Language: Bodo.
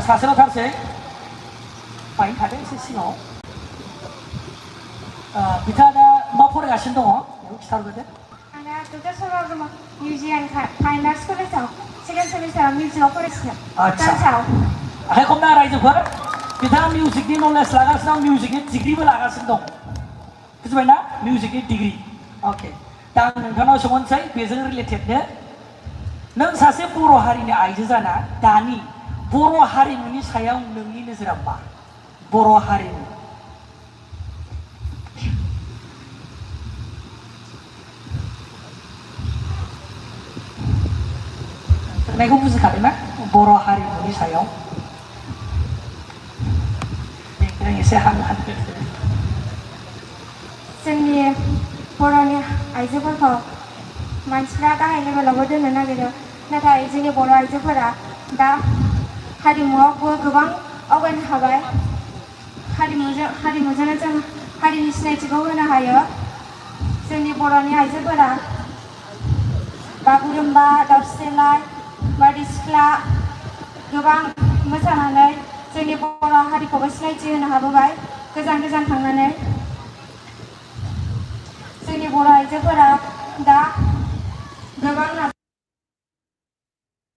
सासेल' थारसै बायनो थादों एसे सिङाव बिथाङा दा मा फरायगासिनो दङ बेखौ खिथाहरदो आं दा डक्टर सरल Brahma music and fine arts कलेजाव सेकेन्ड सेमिस्टाराव मिउजिकआव फरायगासिनो डान्सआव आखाइ खमना रायजोफोर बिथाङा मिउजिकनि नलेज लागासिनो दं मिउजिकनि डिग्रिबो लागासिनो दं बुजिबायना मिउजिकनि डिग्रि अके दा आं नोंथांनाव सोंहरनोसै बेजों रिलेटेडनो नों सासे बर' हारिनि आइजो जाना दानि बर' हारिमुनि सायाव नोंनि नोजोरा मा बर' हारिमु सोंनायखौ बुजिखादोंना बर' हारिमुनि सायाव एसे जोंनि बर'नि आइजोफोरखौ मानसिफ्रा गाहाय लेभेलावबो दोननो नागिरो नाथाय जोंनि बर' आइजोफोरा दा हारिमुआवबो गोबां आवगायनो हाबाय हारिमुजोंनो जों हारिनि सिनायथिखौ होनो हायो जोंनि बर'नि आइजोफोरा बागुरुम्बा दावस्रि देलाय बारदै सिख्ला गोबां मोसानानै जोंनि बर' हारिखौबो सिनायथि होनो हाबोबाय गोजान गोजान थांनानै जोंनि बर' आइजोफोरा